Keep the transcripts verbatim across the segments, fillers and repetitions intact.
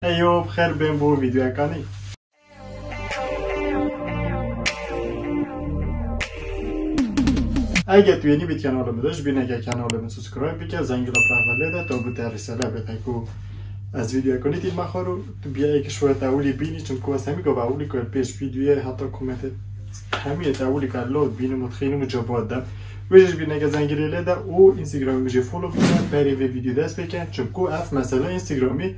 Eyo, bi xêr bên bo vîdeoyeka nî. Eger tu yênî bî di kanalê min de, ji bîr neke kanalê min subscribe bike, zengila prava lê de, to bite risale bête ku ez vîdeoyeka nî tî me xwe û tu bîya êk ji we ewilî bînî, çimku ez hemî gava ewilî ku pêş vîdeoyê heta komentê hemî yê ewilî ka lo bînim û dixînim û cevab dem. Wê jî ji bîr neke zengilê lê de û Instagramê min jî follow bike, berê vê vîdeoyê dest pê ke, çimku ev mesele Instagramî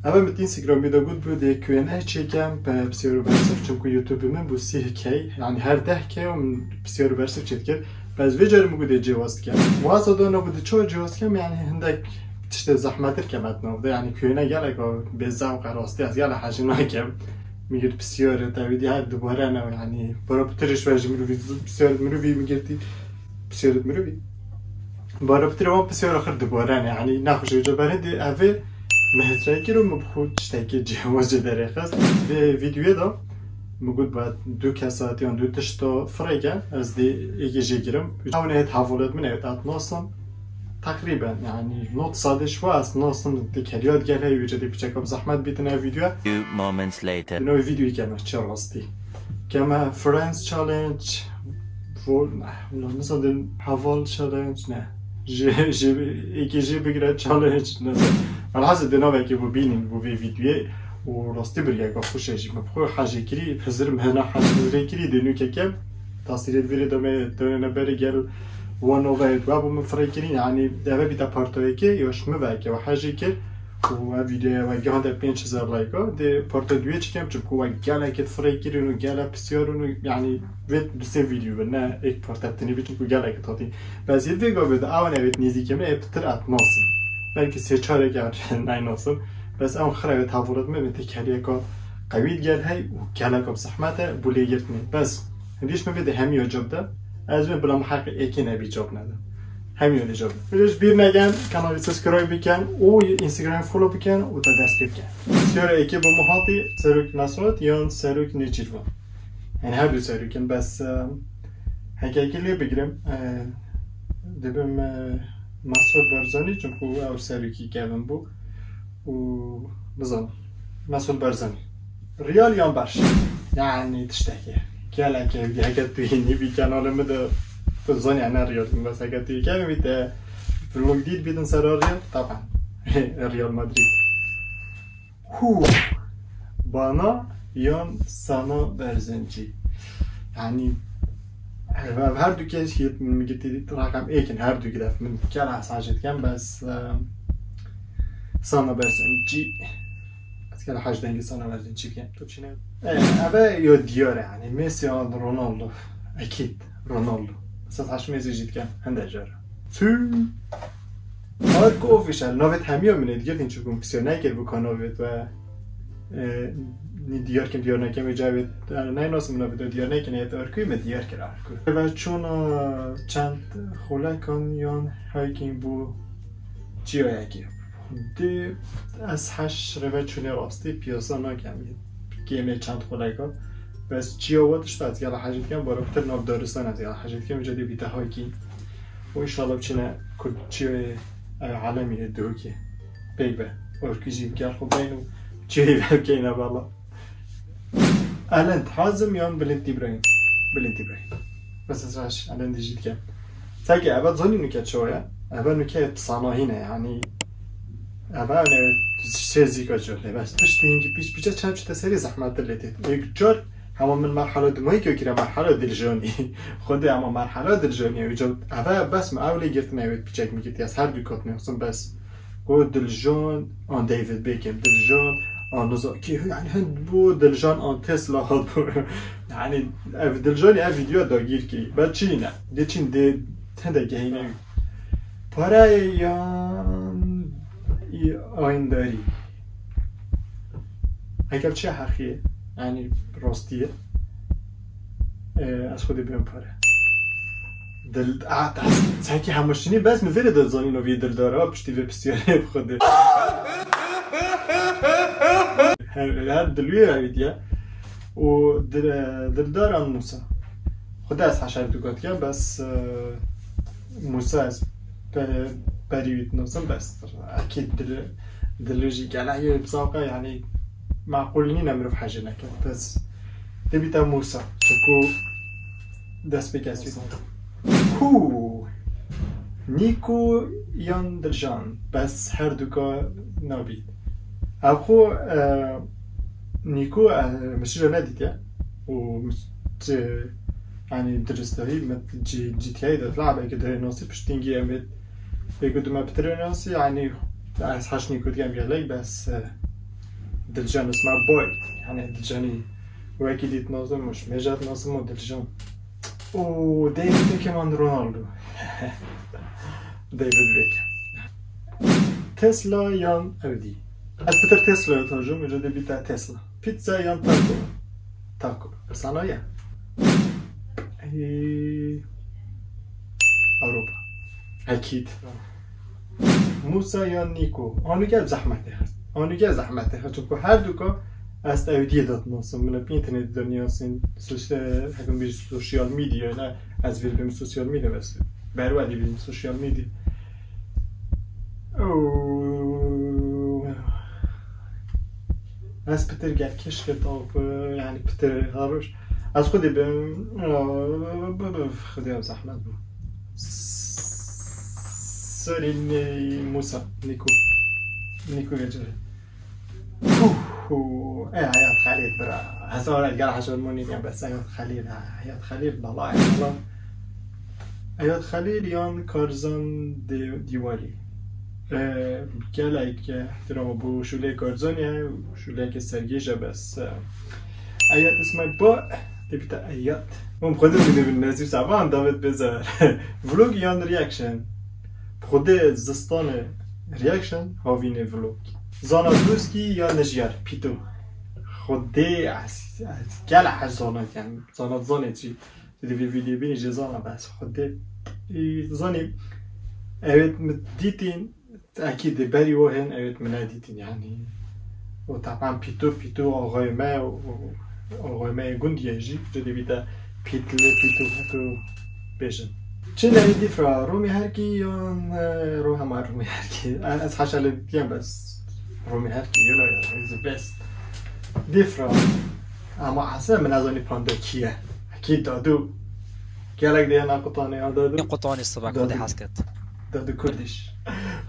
Ev min Instagramê de got, bû dê Q and A çêkem, pe pisyar û bersiv, çimku YouTube min bû sîh K, yani her deh K min pisyar û bersiv çêdikir. Bes vê carî min got dê cêwaz dikem. Wasa da na got dê çawa cêwaz dikem, yani hindek tiştê zehmetir kem et nav de, yani Q and A gelek bê zewq e, rastî ez gelek hejî nakem. Min girt pisyar, te wî dî her dubare ne, yani para pitir ji we ji mirovî pisyar mirovî min girtî. Pisyar mirovî. Bara pitir wan pisyar axir dubare ne, yani nexweşe ca berê dê evê min hesrê kir û min bi xwe tiştekî cihwaz jê derêxist. Vê vîdeoyê de min got, ba du kesat yan du tişta firêke, ez dê êkê jê girim. Ew ne hêt hevalet min, hêt at nasim. Teqrîben, yani not sadê ji we ez nasim, dê keriyat gel heyî wêce dê piçeka bi zehmet bîtin ev vîdeoya. Few moments later. Dino vîdeoyê keme çi rastî. Keme Friends Challenge, Vol-, ne, wala nizanim, Heval Challenge, ne. Ji, ji, êkê jê bigire challenge, nizanim. Alhasil dê navekê bo bînin, bo vê vîdeoyê û rastî biryeka xweş e jî. Min bi xwe hejê kirî, hizir mehna hej hizirê kirî, dê nûkeke tasîrê vîrê de me, de ne berê gel wan navê we bo min firê kirî, yani eve bîte partoyekê, ya ji min veke we hejê kir. Û ev vîdeoya we gihande pênc hezar like-a, dê parta duyê çikem, çimku we gelekê firê kirin û gelek pisyar in û, yani, vê du sê vîdeo bin, ne êk parta tinî bî, çimku gelekê tatî. Bes yê vê gavê de ew ne vêt nêzîkê min, ê pitir et nasin. Belkî sê çarek yan naynasin. Bes ew xira vêt hevalet min, vê têkeriyeka qewî digel hey û geleka bi zehmet e, bû lê girtinê. Bes, hindî ji min vê de hemiya cab de, ez wê bila min heqê êkê nebî cab nede. Hemiya dê cab. Wê ji bîr neken, kanalê subscribe bikin û Instagram follow bikin û te dest pê bikin. Siyara êkê bo min hatî, Serok Mesut yan Serok Nêçîrvan. Yani her du Serok in, bes, e, heke êkê lê bigirim, e, dibim, e, Mesut Barzanî, çimku ew Serokî kevin bû û nizanim, Mesut Barzanî. Real yan Barça? Yani tiştekê. Gelek ev heke tu yê nî bî kanalê min de, tu zanî ne Real, bes heke tu yê kevin bî te vlog dît bîtin ser Real, taban. Real Madrid. Hu. Bana yan Sana Berzenci. Yani ev, ev her du kes yê min gitî rakam êkin, her du gidef min kera sacet ken, bes, e, Sana Berzenci. Ez kere hej dengê Sana Berzenci bikem. Tu çi ne? E, eve yo diyar e, yani Messi an Ronaldo. Ekîd Ronaldo. Mesela taş Messi jî dikem, hende car. Tüm Arko Official, navê hemiya min ê digirtin, çimkû min pisî nekir bû ka navê we, e, nî diyar kim, diyar nekim, ê cavê, e, neynasim navê te diyar nekin, ê Arkoyê me diyar kir Arko. Ve çûna çend xulekan yan hiking bû çiyayekê. Dê ez heş rêve çûnê rastî piyasa nakem. Kêmê çend xuleka. Bes çiya we tişta ez gela hecî dikem, bara pitir nav daristan ez gela hecî dikem, îca dê bîte hiking. Û înşallah biçîne ku çiyayê, e, alemî yê Duhokê pêk be. Orkî jî bi gel xwe beyn û çiyayê vebkeyne bela. Elend Hazim yan Bilind Îbrahîm? Bilind Îbrahîm. Bes ez reş Elendî jî dikem. Seke eve zanî nuke çawa ye? Eve nuke sanahî ne, yanî eve ne sê zîka ço lê bes piştî hingî pîç pîçe çem çite serî zehmet lê tê. Êk car hema min merhala dumahî kire merhala diljanî. Xwedê hema merhala diljanî ew ca eve bes mi ew lê girtine ew pîçek mi girtiye. Ez her du kat nêxistim bes. Ku Diljan an David Beckham, Diljan an niza kî, yani hin bu Diljan an Tesla hat bu. Yani ev Diljanî ev video dagîr kî. Be çî ne. De çîn de hinde gehîne. Parayê yan î-, ayindarî. Heke çi heqî? Yani rastî ye. Ee, ez xwedê bêm pare. Dil, a, ta, sanki hemşinî bes mi vêre de zanî novî dildar ha, piştî vê pisyarê bi xwedê. Her, her dilwê ew diye. O dil, dildar an Musa. Xwedê ez heşer tu gotiye, bes, e, Musa ez pe-, perî wî dinosim, bes. Ekîd dil, Dilû jî gelek yê bi zewq e, yanî meqûl nîne mirov hejê neke. Bes dê bîte Mûsa. Çimkû dest pê kesî. Hû! Nîko yan Diljan? Bes her duka nabît. Ev xwe, e, Nîko, e, min şîro nedîtiye. Û min t-, yanî diristahî min cî-, cîtiyayî de lab eke dirê nasî piştîngî em ê, ê ku tu me pitirê nasî, yanî ez heş Nîko dikem gelek, bes, e, Dilcan isma boy. Yanî Dilcanî wekî dît nazim û ji mêja dinasim û Dilcan. Û David Beckham an Ronaldo. David Beckham. Tesla yan Audi? Ez pitir Tesla ya tajim, îca dê bîte Tesla. Pizza yan taco? Taco. Sana ya. Ee, Avrupa. Ekîd. Mûsa yan Nîko? Anû gel zehmetê xist. Anû gel zehmetê xist. Çimkû her duka ez Audiyê de dinasim. Min bi înternetê de niyasîn. Sos-, e, hekim bir sosyal medya, ne ez vê bim sosyal medya bes. Berwedî bim sosyal medya. Oo. Ez pitir gel keşke tav, yani pitir haroş. Ez xwedî bim, xwedî ev zehmet bû. Sorry, ne, Musa, Niko. Niko gecere. Hu, hu. E, Hayat Xelîl, bira. Hesaba gel haşır muni ya, bes Hayat Xelîl, ha. Hayat Xelîl, bala, bala. Hayat Xelîl yan Karzan Di-, Dîwarî. E, gelek, e, ihtirama bo şûlê Karzanê, şûleke sergêj e, bes, e, Hayat Ismail ba, dê bîte Hayat. Hûn bi xwedê bidibin Nezîr Saban, David Bezer. Vlog yan reaction? Bi xwedê zistanê reaction, havînê vlog. Zana Doskî ya Nejiyar, Pîto. Xwedê ez, ez gel ez zana, yani, zana zanê çi. Tu dê vê vîdyoyê bînî jê zana, bes xwedê. Ê, zanî, evet, min dîtîn, Ekîd ê berî o hên, evet, min nedîtîn, yanî. O taban Pîto, Pîto axayê me, o, o, axayê me yê gund ye jî, tu dê bîte Pîtli, Pîto, Pîto bêjin. Çi neyê dîfra, Romî Herkî yan, e, Rohema Romî Herkî? E, ez haşa lê diyem, bes Romî Herkî, you know, is the best. Dîfra. Ama aslında min nezanî panda kî ye. Ekîd Dadu. Gelek de yana qutanê ya Dadu. Qutanê sibe Dadu. Xwedê hez ket. Dadu Kurdiş.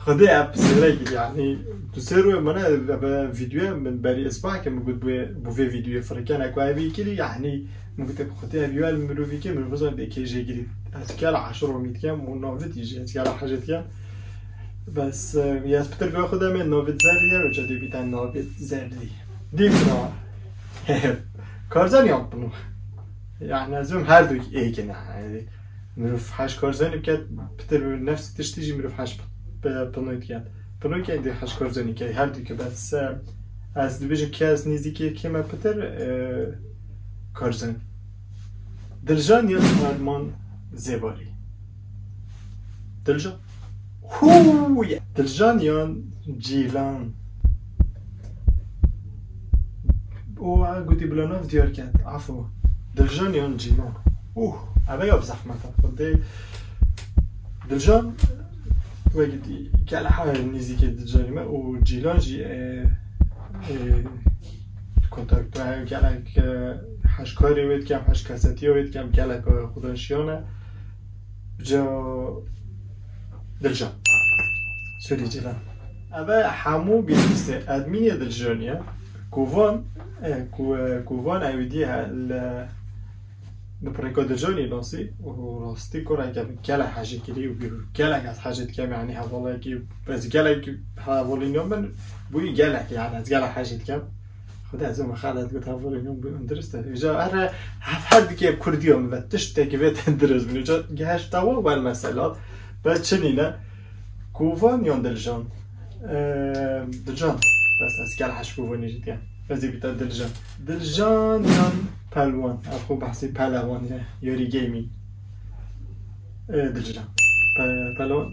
Xwedê ev sêre kir, yani, tu sêr we mene, ev videoya min berî isbah ke min got bu, bu vê videoya firikene ku evî kiri, yani, min got, "Xwedê ev yel mirovî ke, mirov zan de kê jê girî." Ez kela haşir Romî dikem û navit jî, ez kela hejê dikem. Bes, e, ez pitir be xwe demê navit zerdî ye, û ca dê bîte navit zerdî. Dîfra. Karzan yan Pino? Yani, ez bim her du êkin, yani. Mirov heş Karzanî biket, pitir bi nefs tiştî jî mirov heş p-, p-, Pino diket. Pino ke dê heş Karzanî ke, her du ke, bes, e, ez dibêjim ke ez nêzîkê kê me pitir, e, Karzan. Diljan yan Arman Zêbarî? Diljan. Hû ye. Diljan yan Cîlan? O, a, gotî bila nav diyar ket. Afo. Diljan yan Cîlan? Uh, eve ya bi zehmet e. Xwedê Diljan, wekî dî, gel ha nêzîkê Diljanî me û Cîlan jî, e, e, kontakto, e, gelek, e, heşkarê wê dikem, heş kesetiya wê dikem, gelek, e, xudan şiyane. Ca Dilcan. Sorry, Cîlan. Eve hemû bîstîsê admînê Dilcanî ye. Ku van, e, ku, e, ku van ewî dî he, li, li pirêka Dilcanî nasî û rastî kureke gelek hejê kirî û gelek ez hejê dikem, yanî hevalekî, ez gelek hevalînê min bûyî gelek, yanî ez gelek hejê dikem. Xwedê ez ê min xelet got, hevalê min bû, dirist e. Îja her, her, her dikê Kurdiya min ve tiştekî vê tendiriz min. Îja geheşta we wel mesela. Bes çi nîne? Kovan yan Diljan? Eee, Diljan. Bes ez ger heş Kovanî jî diye. Ez ê bîta Diljan. Diljan yan Pelwan? Ev xwe behsî Pelewan ye. Yori Gaming. E, Dilcan. Pe-, Pelo,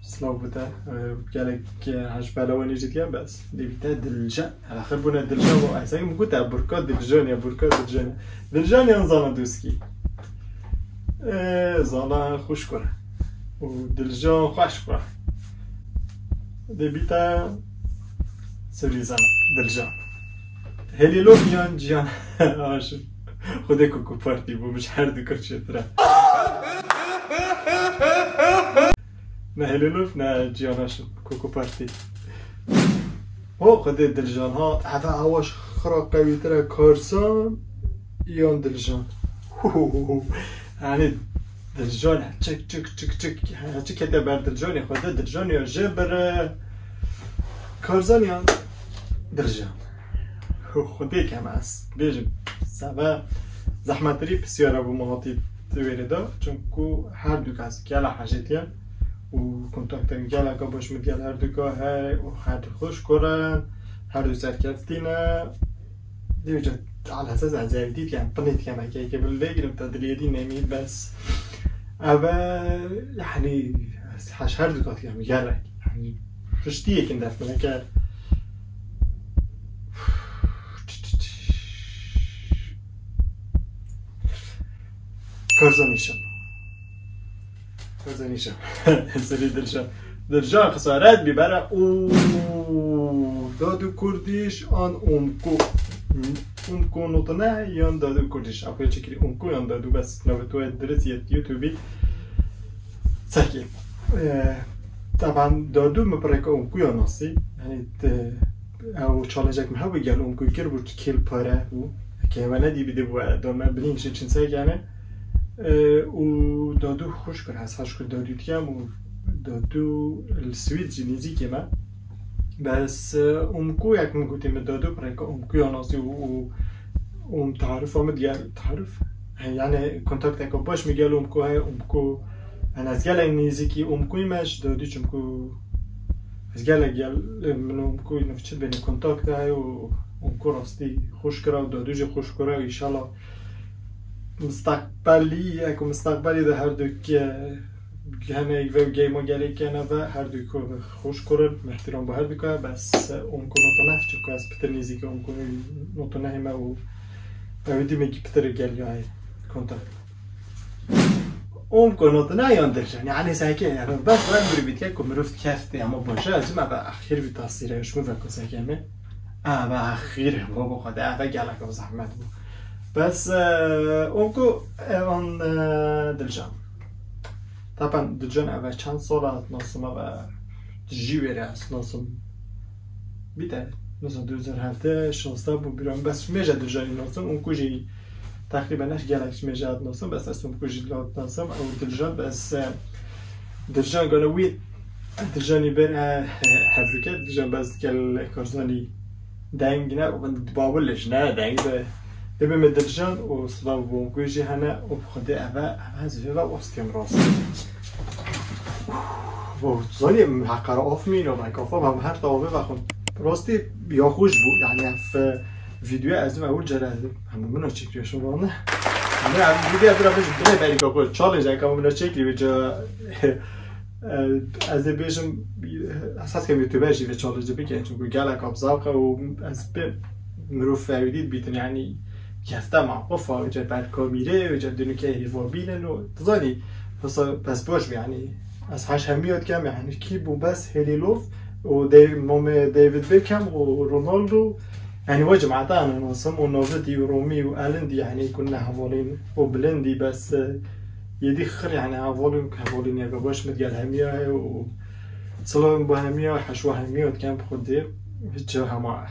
silav bide. E, gelek, e, hej Pelewanê jî diye, bes. Dê bîte Dilcan. Axir bûne Dilcan û Aysel. Min got, e, burka Dilcan ya, burka Dilcan ya. Dilcan yan Zana Doskî? E, Zana xweş kure. Û Dilcan xweş kure. Dê bîte Sorry zana. Dilcan. Hêlîlof yan Cihan Aşim? Xwedê Koko Partî bû, min ji her du kir çêtir e. Ne Hêlîlof, ne Cihan Aşim. Koko Partî. Ho, Xwedê Dilcan ha, heve awaş xira qewîtir e, Karzan yan Dilcan? Yanî Dilcan, çik, çik, çik, çik. Çi kete ber Dilcanê, Xwedê Dilcan ya jê bire. Karzan yan Dilcan? Xwedê kem ez bêjim, seve zehmetirî pisyara bû min hatî di wêrê de. Çunku her du kes gela hejêtiye û kontakta geleka baş min digel her du ka heye û her du xweş kurin, her du serkeftî ne. Dêvca alhesas ez evî dikem, pinê dikem, eke eke bil vê girim te dilê dî nemî bes. Eve, yanî, ez heş her du ka dikem, gelek. Yanî, piştî yekin def min eke. Karzan Nîşan. Karzan Nîşan. Serî Dilşan. Dilşan xesaret bî bere. Oo, Dadu Kurdiş an Umku. Umku notine yan Dadu Kurdiş. Apo çekili Umku yan Dadu, bes navê tu dirist yet YouTube. Sekî. Ee, taban Dadu mi pireka Umku ya nasî. Yani te, ew challenge mi hebû gel Umku kir bû kêl pare bû. Ke we nedî bide bû, e, dome bilin şi çin se yani. Ee, û Dadu xweş kir, ez heş kir Dadu dikem û Dadu li Swîd jî nêzîkê me. Bes, e, Umku, yek min gotî min Dadu pireka Umku ya nasî û, û, û tarifa min diger tarif. Yani kontakteka baş mi gel Umku heye, Umku. Yani ez gelek nêzîkî Umkuyî me ji Dadu, çimku ez gelek gel, e, min Umku nifçit bêne kontakta heye û Umku rastî xweş kira û Dadu jî xweş kira, înşallah. Mistaqbelî, eko mistaqbelî de her du ke hene ve game gelê kene ve her du ku xweş kurin, mehtiram bu her du ke, bes Umku notine, çünkü ez pitir nêzîkî Umku notine heme û ew dî me ki pitir gel ya kontakt. Umku notine yan Dilşan, yani seke, yani bes ben bir bitke ku mirov kefte ama başa, ez me ve axir bir tasire, şu me ve ku seke mi. Eve axîr hebû, bi Xwedê eve gelek zehmet bû. Bes, e, Umku, e, an, e, Dilcan. Taban Dilcan eve çend sala ez nasim, eve ji wêrê ez nasim. Bîte, mesela du hezar hevdeh, şazdeh bû bîra min, bes mêje Dilcanî nasim, Umku jî Teqrîben ez gelek ji mêje hat nasim, bes ez Umku jî hat nasim. Ew Dilcan, bes, e, Dilcan gane wî, Dilcanî ber, e, hevdike, Dilcan bes gel Karzanî deng ne, û bawil ji ne deng de. Dibê me Dilcan û silav bû, Umku jî hene, û bi Xwedê eve, eve ez vê ve westiyam rast. Bo, zanî, heqara of mî, no, like, of, em her tavê ve xwe. Rastî ya xweş bû, yani, ev, e, Vîdyoya ez ewil cara hemû min çêkiriye, şo vane. Hemû ev vîdyoya bira bêjim, binê berî ka xwe challenge eka min çêkiriye ca, e, ez ê bêjim, esas ke YouTuber jî vê challenge bike, çünkü gelek abzawqa û ez pê mirov fewdî bitin, yani, kefte ma qofa, ca ber kamîrê, ca dinike hêva bînin û, dizanî, mesela, bes boş bî, yani, ez heş hemî dikem, yani, kî bû bes Hêlî Lof, û Dave-, Mame David Beckham û Ronaldo, yani, we cemata ne nasim û Navidî û Romî û Elindî, yani, ku ne hevalên û bilindî, bes, e, yêdî xir, yani, hevalên, hevalên ya baş min gel hemiya he û silavên bo hemiya, heşwa hemiya dikem bi Xwedê, hiç hema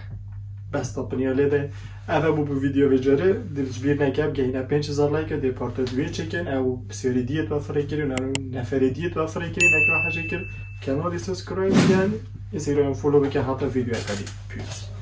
bes tapiniya lê de. Eve bû bi vîdeo vê carê, dil ji bîr neke, bigehîne pênc hezar like, dê parta duyê çêkin, ew pisyarê diyê tu firê kirin, ew neferê diyê tu firê kirin, neke hejê kir. Kanalê subscribe bikin, Instagram follow bikin, hata vîdeoya xwe dî. Peace.